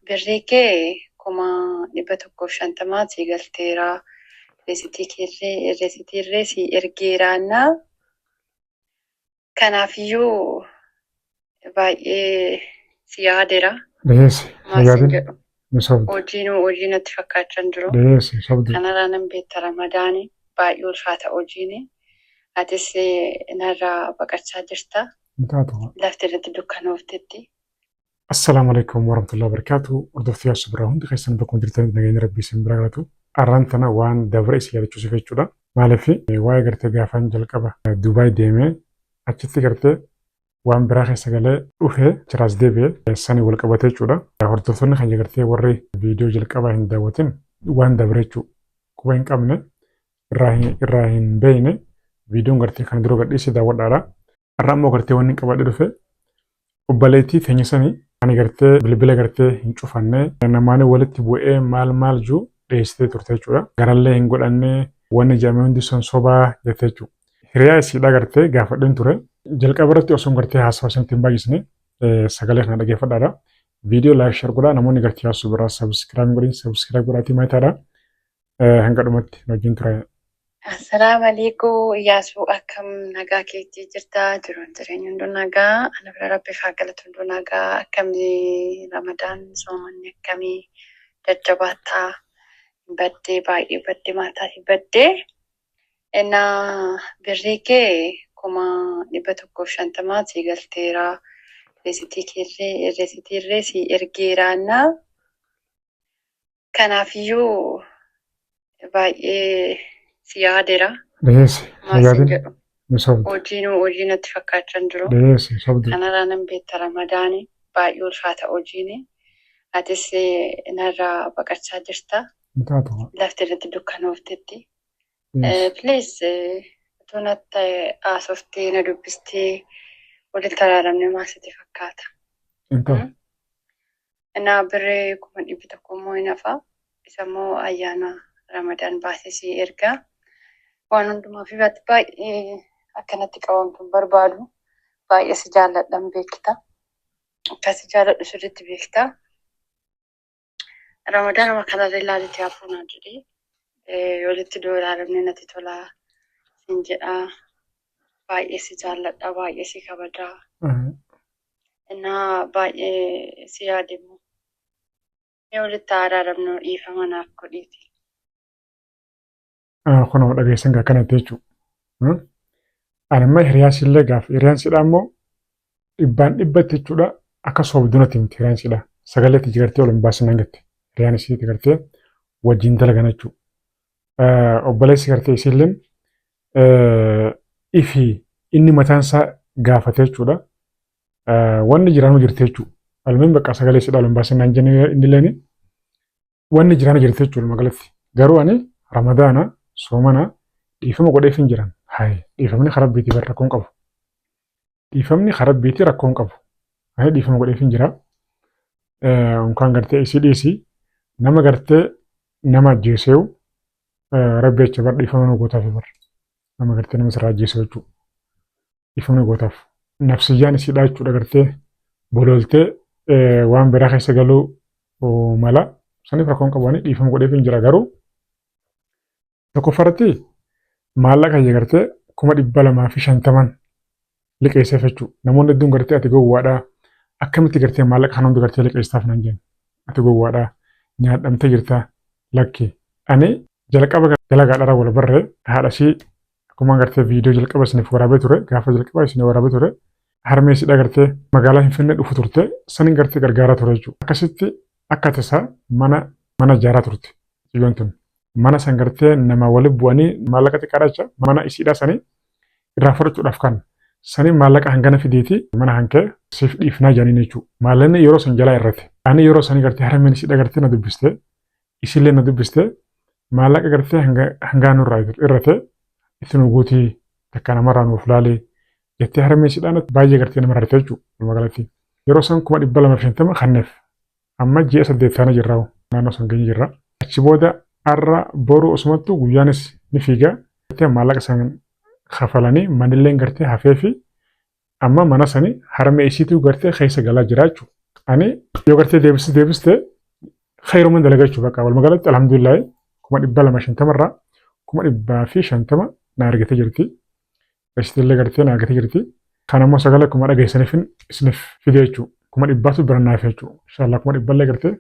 Birrii kee 150,000 sii galteera. Risitii keellee risitiillee sii ergeeraannaa. Kanaafiyyuu baay'ee si yaadeera. Dhiyeessi. Maal sin Yaadin jedhu. ni sobdi. Hojiinuu hojii natti fakkaachaa hin jiru. Dhiyeessi sobdi. Kanarraa nan beekta Ramadaani baay'ee ulfaata hojiini. Atis narraa baqachaa jirta. Hin taatu. Lafti irratti dukkanooftetti. Assalaamu alaikum warahmatullahi wabarakatuh. Hordoftoota Yaasuu biraa hundi keessan bakkuma jirtanitti nageenya Rabbii isin bira galatu. Arraan tana waan dabre isin yaadachiisuuf jechuudha. Maaliif waa'ee gartee gaafaan jalqaba Dubaay deemee achitti gartee waan biraa keessa galee dhufe achirraas deebi'e sanii wal qabate jechuudha. Hordoftoonni keenya gartee warri viidiyoo jalqabaa hin daawwatin waan dabre jechuudha. Quba hin qabne irraa hin beekne viidiyoon gartee kana dura gadhiise daawwadhaadha. Har'a ammoo gartee wanni qabadhe dhufe obboleettii teenya sanii ani gartee bilbila gartee hin cufanne namaani walitti bu'ee maal maal jiru dhiyeessitee turte jechuudha. Garallee hin godhanne wanni jedhame hundi sun sobaa jette jechuudha. Hiriyaa isiidhaa gartee gaafadheen ture. Jalqaba irratti osoo gartee haasawa isinitti hin baay'isne sagalee kana dhaggeeffadhaadha. Viidiyoo like share godhaa namoonni gartee yaasuu biraa subscribe godhin subscribe godhaatii maayitaadha. Hanga dhumatti nu wajjin ture. Assalaamu alaikum Iyyaasuu, akkam nagaa keetii jirta? Jiruun jireenyi hunduu nagaa, ana bira Rabbiif haa galatu, hunduu nagaa. Akkamii Ramadaan, soomanni akkamii jajjabaattaa? Baddee, baay'ee baddee, maataatii baddee. Innaa birrii kee 150,000 sii galteera, risitii keellee risitiillee sii ergeeraannaa. Kanaafiyyuu baay'ee si yaadeera. Dhiyeessi. Maal sin Yaadin jedhu. ni sobdi. Hojiinuu hojii natti fakkaachaa hin jiru. Dhiyeessi sobdi. Kanarraa nan beekta Ramadaani baay'ee ulfaata hojiini. Atis narraa baqachaa jirta. Hin taatu. Lafti irratti dukkanooftetti. Dhiyeessi. Please, utuu natti haasoftee na dubbistee walitti araaramne maal sitti fakkaata? Hin ta'u. Innaa birrii 100,000 immoo hin hafa. Isa immoo ayyaana Ramadaan baasee si erga. Waan hundumaaf ifatti baay'ee akkanatti qabamtu hin barbaadu. Baay'ee si jaalladhan beekta. Akka si jaalladhu sirriitti beekta. Ramadaanuma kanarra ilaaliti hafuu naan jedhee walitti doolaaramne natti tola sin jedha. Baay'ee si jaalladha, baay'ee si kabajaa. Innaa baay'ee si yaade immoo. Mee walitti haa araaramnu, dhiifama naaf godhiiti. Kunoo dhageessan gaa kanatti jechuudha. Ani amma hiriyaa siillee gaaf hiriyaan sidhaa immoo dhibbaan dhibbatti jechuudha akka soobduu natti himti hiriyaan sidhaa. Sagalee itti gartee ol hin baasin hangatti hiriyaan isiitti gartee wajjin dalagan jechuudha. Obboleessi gartee isiilleen ifi inni mataan isaa gaafate jechuudha. Wanni jiraanu jirti jechuudha. Almeen bakka sagalee sidhaa ol hin baasin naan jenne innilleeni wanni jiraanu jirti jechuudha magaalatti. Garuu ani Ramadaana soomana dhiifama godheef hin jiran. Hayi, dhiifamni karaa rabbiitii bar rakkoon qabu. Dhiifamni karaa rabbiitii rakkoon qabu. Ani dhiifama godheef hin jira. Unkaan gartee isii dhiisi nama gartee nama ajjeeseewu rabbi jecha bar dhiifama nu gootaaf bar nama gartee nama sirraa ajjeesee jechuudha. Dhiifama nu gootaaf. Nafsiyyaan isiidhaa jechuudha gartee bololtee waan biraa keessa galuu mala. Saniif rakkoon qabu, ani dhiifama godheef hin jira. Garuu tokkoffaarratti maallaqa kiyya gartee 250,000 liqeesseef jechuudha. Namoonni hedduun gartee ati gowwaadha. Akkamitti gartee maallaqa kana hundi gartee liqeessaaf naan jenna. Ati gowwaadha. Nyaadhamtee jirta. Lakki. Ani jalqaba dalagaadhaan wal barree haadha ishii akkuma gartee viidiyoo jalqaba isiniif waraabee ture, gaafa jalqaba isin waraabee ture, harmee isiidha gartee magaalaa Finfinnee dhufu turte sanin gartee gargaaraa ture jechuudha. Akkasitti akka tasaa mana ijaaraa turte. Xiyyoon tun mana san gartee nama wali bu'anii maallaqa xiqqaadha jecha mana isiidha sanii irraa fudhachuudhaaf kan sanii maallaqa hangana fideeti mana hankee siif dhiifnaa jedhaniin jechuudha. Maallaqni yeroo san jalaa irrate. Ani yeroo sanii gartee harmeen isiidha gartee na dubbiste, isillee na dubbiste, maallaqa gartee hangaa nurraa irrate itti nu guutii, takka namarraa nuuf laalee jettee harmee isiidhaan baay'ee gartee nama rarte jechuudha walumaa galatti. Yeroo san 250,000 kanneef. Amma ji'a 8 taanee jirra, naannoo san geenye jirra. Achi booda har'a boru osumattu guyyaanis ni fiiga. Gartee maallaqa san kafalanii manilleen gartee hafee fi amma mana sani harmee isiitu gartee keessa galaa jira jechuudha. Ani yoo gartee deebiste deebiste khayruman dalaga jechuudha bakka walumaa galatti alhamdulillah 250,000 irraa 150,000 na argatee jirti. Rasiitillee gartee na argatee jirti. Kan ammoo sagalee akkuma dhageessaniif isiniif fide jechuudha. 100,000tu bira naaf jechuudha. Inshaallah 100,000llee gartee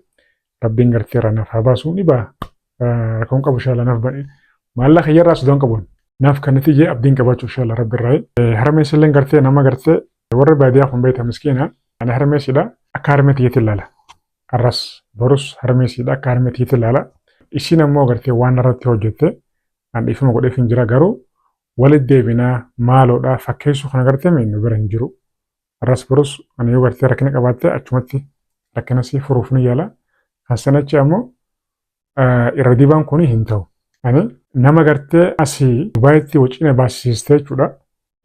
rabbiin gartee irraa naaf haa baasu ni ba'a. Rakkoon qabu inshaallah naaf ba'e. Maallaqa kiyyarraa sodaan qabuun naaf kan itti jee abdiin qabaachuu inshaallah rabbi irraa. Harmeessillee gartee nama gartee warri baadiyyaa kun beekta miskiina. Ani harmeessidha akka harmee tiyyatti ilaala. Arras borus harmeessidha akka harmee tiyyatti ilaala. Isiin ammoo gartee waan irratti hojjette an dhiifama godheef hin jira garuu walitti deebinaa maaloodha fakkeessuu kana gartee nu bira hin jiru. Arras borus ani yoo gartee rakkina qabaatte achumatti rakkina sii furuuf ni yaala. Kan sanachi ammoo irra dibaan kun hin ta'u. Ani nama gartee asii Dubaayitti wacina baasisistee jechuudha.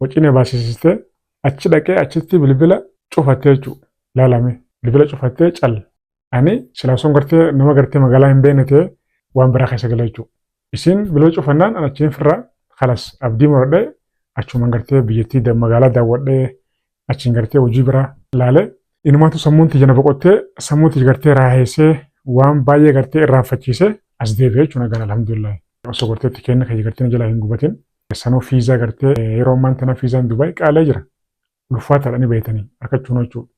Wacina baasisistee achi dhaqee achitti bilbila cufattee jechuudha. Laalame bilbila cufattee cal. Ani silaa osoo gartee nama gartee magaalaa hin beekne ta'e waan biraa keessa gala jechuudha. Isiin bilbila cufannaan an achiin firraa kalas abdii muradhee achumaan gartee biyyattii magaalaa daawwadhee achiin gartee hojii biraa laalee inumaatu sammuun tiyya na boqottee sammuu tiyya gartee raaheessee waan baay'ee gartee irraanfachiisee as deebi'ee jechuudha nagaan alhamdulillah. Osoo gartee tikeenni kiyya gartee na jalaa hin gubatin sanuu fiizaa gartee yeroo ammaan tana fiizaan Dubaay qaalee jira. Ulfaataadha ni beektanii argachuun jechuudha.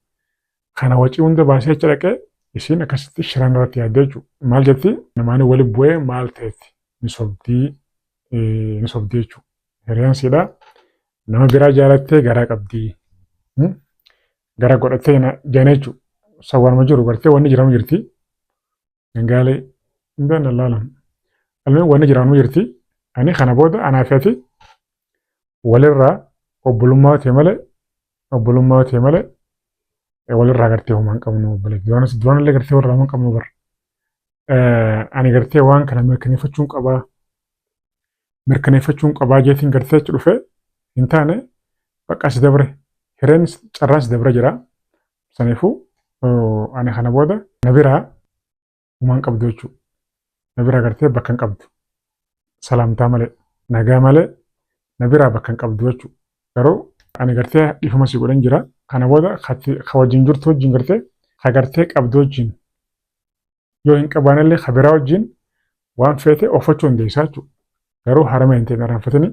Kana wacii hunda baasee achi dhaqee isiin akkasitti shiraan irratti yaaddee jechuudha. Maal jetti namaani wali bu'ee maal ta'etti ni sobdii ni sobdii jechuudha. Hiriyaan siidhaa nama biraa jaalattee garaa qabdii. Gara godhattee jana jechuudha. Sawwaanuma jiru gartee wanni jiramu jirti. Gangaalee hin beekne laalam. Almeen wanni jiramu jirti. Ani kana booda anaa fi ati walirraa obbolummaa ta'e malee obbolummaa ta'e malee walirraa gartee homaa hin qabnu obboleetti. Duraanis duraanillee gartee walirraa homaa hin qabnu bara. Ani gartee waan kana mirkaneeffachuun qabaa. Mirkaneeffachuun qabaa jeetiin gartee achi dhufee hin taane bakka si dabre hireen carraan si dabre jira. Saniifuu ani kana booda na biraa homaa hin qabdu jechuudha. Na biraa gartee bakka hin qabdu. Salaamtaa malee nagaa malee na biraa bakka hin qabdu jechuudha. Garuu ani gartee dhiifama si godhan jira. Kana booda ka wajjin jirtu wajjin gartee ka gartee qabdu wajjin yoo hin qabaanellee ka biraa wajjin waan feete oofachuu dandeessaa jechuudha. Garuu harama hin ta'in irraanfatini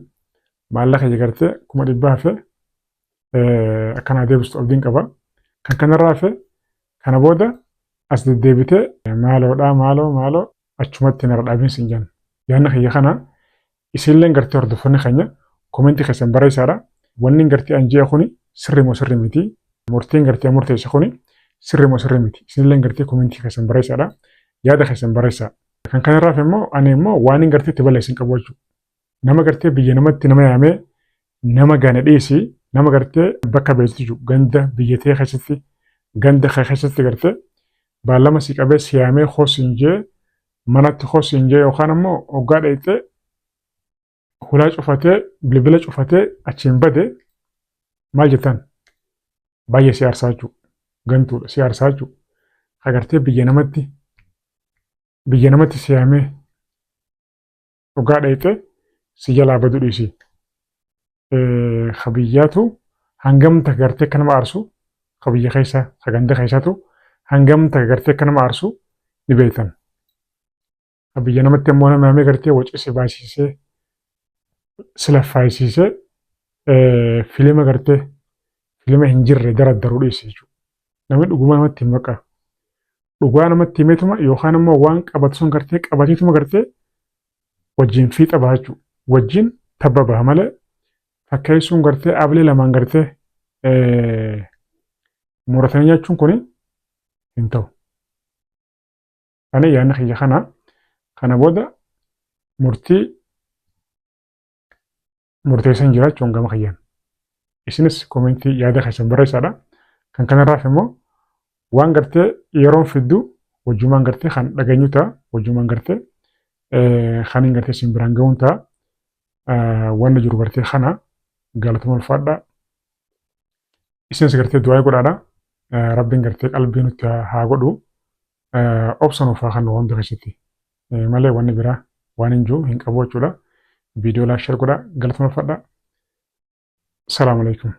maallaqa kiyya gartee 100,000 hafe akkanaa deebistu abdiin qaba. Kan kanarraa hafe kana booda as deddeebitee maaloodhaa maaloo maaloo achumatti narra dhaabinsi hin jennu. Yaadni kiyya kana isinilleen gartee hordoftoonni keenya komentii keessan barreessaadha. Wanni gartee an je'e kuni sirri moo sirri miti? Murtiin gartee murteesse kuni sirri moo sirri miti? Isinilleen gartee komentii keessan barreessaadha. Yaada keessan barreessaa. Kan kanarraa hafe immoo ani immoo waan hin gartee itti balleessin qabu jechuudha. Nama gartee biyya namatti nama yaamee nama gane dhiisi nama gartee bakka beektu jiru ganda biyya tee keessatti ganda kee keessatti gartee baallama si qabee si yaamee hoos hin jee manatti hoos hin jee yookaan ammoo hoggaa dheeyxee hulaa cufatee bilbila cufatee achiin bade maal jettan baay'ee si aarsaa jechuudha. Gantuudha si aarsaa jechuudha. Agartee biyya namatti si yaamee dhugaa dhayxe si jalaa badu dhiisi. Ka biyyaatu hangam takka gartee akka nama aarsu ka biyya keessa ka ganda keessaatu hangam takka gartee akka nama aarsu ni beektan. Ka biyya namatti ammoo nama yaamee gartee waci si baasisee si laffaayisiisee filima gartee filima hin jirre daraddaruu dhiisi jechuudha. Namni dhuguma namatti hin maqaa. Dhugaa namatti himeetuma yookaan immoo waan qabatu sun gartee qabateetuma gartee wajjin fiixa baha jechuudha. Wajjin tabba baha malee fakkeessuun gartee ablee lamaan gartee muratanii nyaachuun kun hin ta'u. Ani yaadni kiyya kana kana booda murtii murteessan jira jechuun gama kiyyaan. Isinis komentii yaada keessan barreessaadha. Kan kanarraaf immoo waan gartee yeroon fiddu wajjumaan gartee kan dhageenyu ta'a wajjumaan gartee kan hin gartee isin biraan ga'uun ta'a. Wanni jiru gartee kana galatuma ulfaadha. Isinis gartee du'aa godhaadha. Rabbiin gartee qalbii nutti haa godhu. Obsa nuuf haa kennu hunda keessatti. Malee wanni biraa waan hin jiru hin qabu jechuudha. Viidiyoo laayik share godhaa galatuma ulfaadha. Salaamu alaikum.